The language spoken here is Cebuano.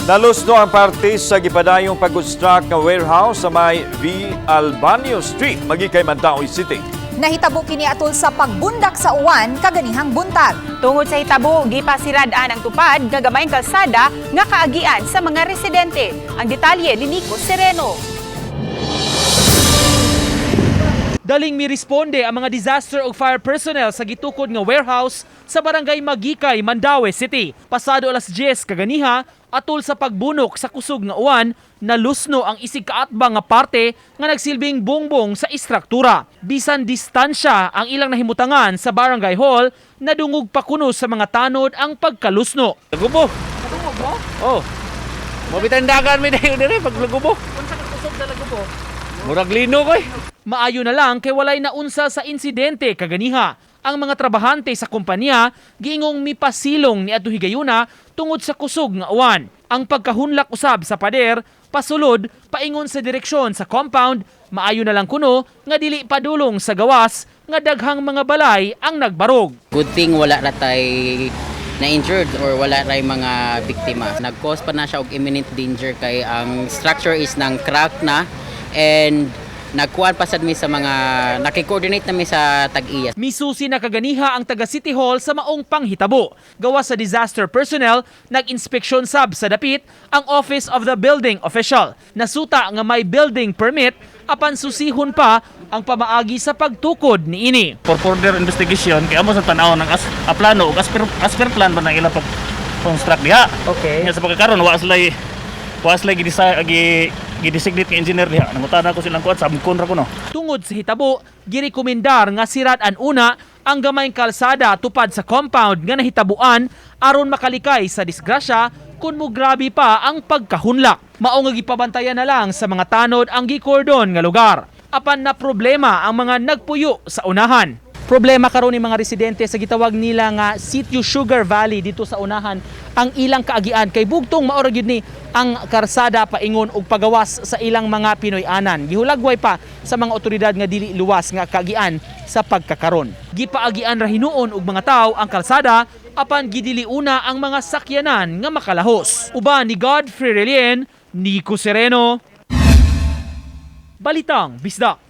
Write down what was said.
Nalusno ang parte sa gipadayong pag-construct nga warehouse sa may V. Albanio Street, Maguikay, Mandaue City. Nahitabo kini atol sa pagbundak sa uwan kaganihang buntag. Tungod sa hitabo, gipasirad-an ang tupad nga gamayng kalsada nga kaagian sa mga residente. Ang detalye ni Nico Sereno. Daling miresponde ang mga disaster ug fire personnel sa gitukod nga warehouse sa barangay Maguikay, Mandaue City. Pasado alas 10 kaganiha, atol sa pagbunok sa kusog nga uwan, nalusno ang isig kaatbang nga parte nga nagsilbing bongbong sa istruktura. Bisan distansya ang ilang nahimutangan sa barangay hall, nadungog pa kuno sa mga tanod ang pagkalusno. Lagubo. Nadungog mo? Oh. Mabitan dagan mi dayon dire pag lagubo. Unsa ka kusog sa lagubo? Murag lino koy. Maayo na lang kay walay naunsa sa insidente kaganiha. Ang mga trabahante sa kumpanya giingong mipasilong ni adto higayuna tungod sa kusog nga uwan. Ang pagkahunlak usab sa pader, pasulod, paingon sa direksyon sa compound, maayo na lang kuno nga dili padulong sa gawas nga daghang mga balay ang nagbarog. Good thing wala ra tay na-injured or wala ray mga biktima. Nag-cause pa na siya og imminent danger kay ang structure is nang crack na and nagkuan pa sad mi sa mga naki-coordinate na mi sa tag-iya. Misusi na kaganiha ang taga City Hall sa maong panghitabo. Gawa sa disaster personnel, nag-inspeksyon sab sa dapit ang Office of the Building Official. Nasuta nga may building permit apan susihon pa ang pamaagi sa pagtukod niini. For further investigation kay amo sa tan-aw ng as a plano ug as per plan ba ng ilang pag construct diha. Okay. Nya sa pagkakaron wa sila gi gi-designate nga engineer diha. Nangutana ko silang kuan sabkon ra ko no. Tungod sa hitabo, girekomendar nga sirat-an una ang gamayng kalsada tupad sa compound nga nahitabuan aron makalikay sa disgrasya kung mugrabe pa ang pagkahunlak. Mao nga gipabantayan na lang sa mga tanod ang gikordon nga lugar. Apan na problema ang mga nagpuyo sa unahan. Problema karon ni mga residente sa gitawag nila nga Sitio Sugar Valley dito sa unahan ang ilang kaagian kay bugtong mao ra gyud ni ang karsada paingon og pagawas sa ilang mga Pinoy-anan. Gihulagway pa sa mga otoridad nga dili luwas nga kaagian sa pagkakaron. Gipaagian ra hinuon og mga tawo ang kalsada apan gidili una ang mga sakyanan nga makalahos. Uban ni Godfrey Relien, Nico Sereno. Balitang Bisdak.